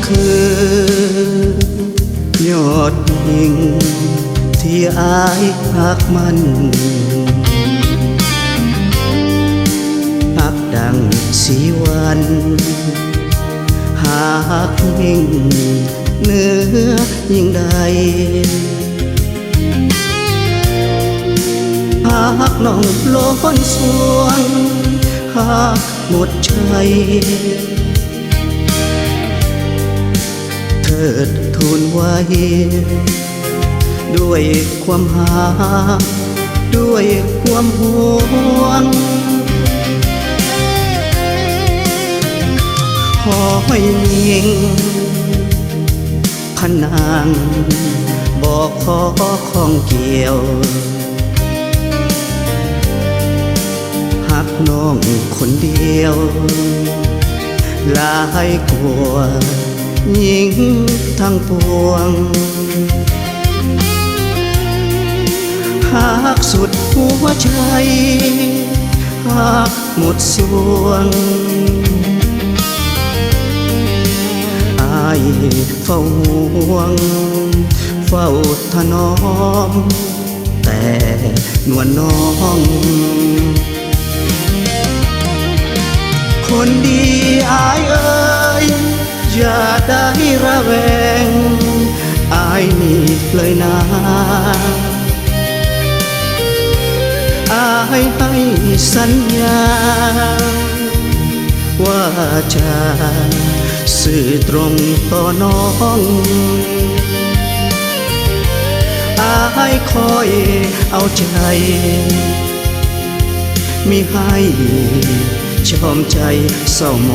ຄືຍອດຍິງທີ່ອ້າຍຮັກມັນ ຮັກດັ່ງສີວັນ ຮັກຍິ່ງເໜືອຍິ່ງໃດ ຮັກນ້ອງລ້ນສວງ ຮັກ ໝົດໃຈ ເທີດທູນໄວ້ ດ້ວຍຄວາມຮັກ ດ້ວຍຄວາມຫ່ວງ ຂໍໃຫ້ຍິງ ພະນາງ ບໍ່ຂໍຂອງກ່ຽວ ຮັກນ້ອງຄົນດຽວ ຫຼາຍກວ່າຍິງທັງປວງ ຮັກສຸດຫົວໃຈ ຮັກ ໝົດສວງ ອ້າຍເຝົ້າຫ່ວງ ເຝົ້າຖະໜອມ ແຕ່ນວນນ້ອງ ຄົນດີອ້າຍເອີຍ ຢ່າໄດ້ລະແວງອ້າຍນີ້ເລີຍນາ ອ້າຍໃຫ້ສັນຍາ ວ່າຈະຊື່ຕົງຕໍ່ນ້ອງ ອ້າຍຄອຍເອົາໃຈ ມິໃຫ້ຊອມໃຈເສົ້າໝ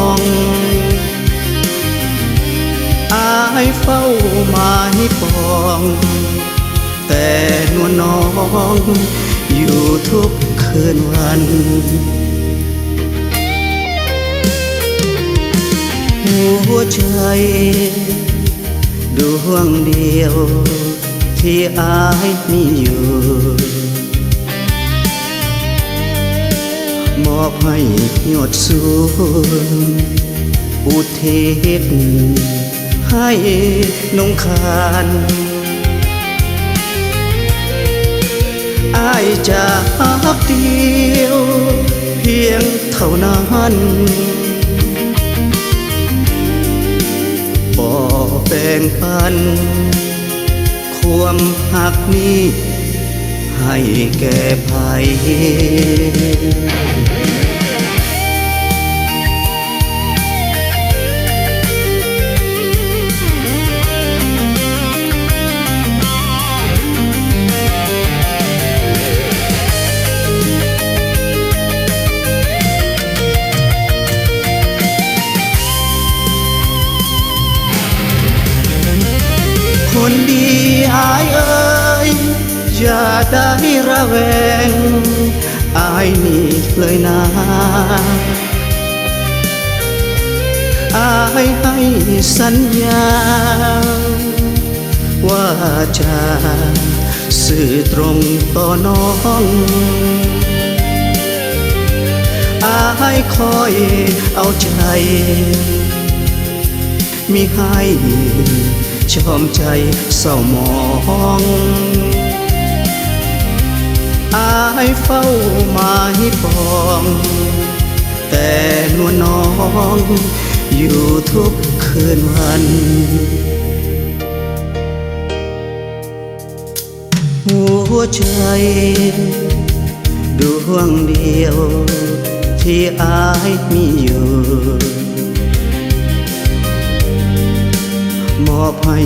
ອງ ອ້າຍເຝົ້າໝາຍປອງ ແຕ່ນວນນ້ອງຢູ່ທຸກຄືນວັນ ຫົວໃຈ ດວງດຽວທີ່ອ້າຍມີຢູ່ ມອບໃຫ້ຍອດສູງ ອຸທິດໃຫ້ນົງຄານ ອ້າຍຈະຮັກດຽວພຽງເທົ່ານັ້ນ ບໍ່ແບ່ງປັນຄວາມຮັກນີ້ໃຫ້ແກ່ໃຜ. ຄົນດີອ້າຍເອີຍ ຢ່າໄດ້ລະແວງອ້າຍນີ້ເລີຍນາ ອ້າຍໃຫ້ສັນຍາ ວ່າຈະຊື່ຕົງຕໍ່ນ້ອງ ອ້າຍຄອຍເອົາໃຈ ມິໃຫ້ຊອມໃຈເສົ້າໝອງ ອ້າຍເຝົ້າໝາຍປອງ ແຕ່ນວນນ້ອງຢູ່ທຸກຄືນວັນ. ຫົວໃຈດວງດຽວທີ່ອ້າຍມີຢູ່ ມອບໃຫ້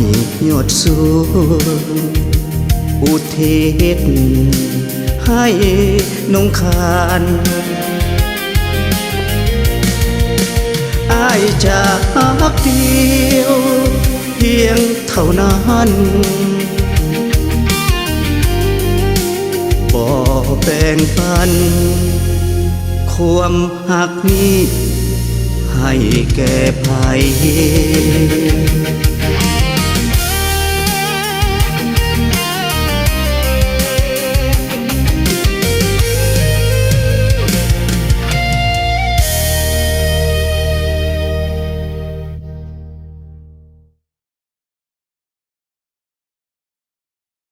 ຍອດສູງ ອຸທິດໃຫ້ນົງຄານ ອ້າຍຈະຮັກດຽວພຽງເທົ່ານັ້ນ ບໍ່ແບ່ງປັນຄວາມຮັກນີ້ໃຫ້ແກ່ໃຜ.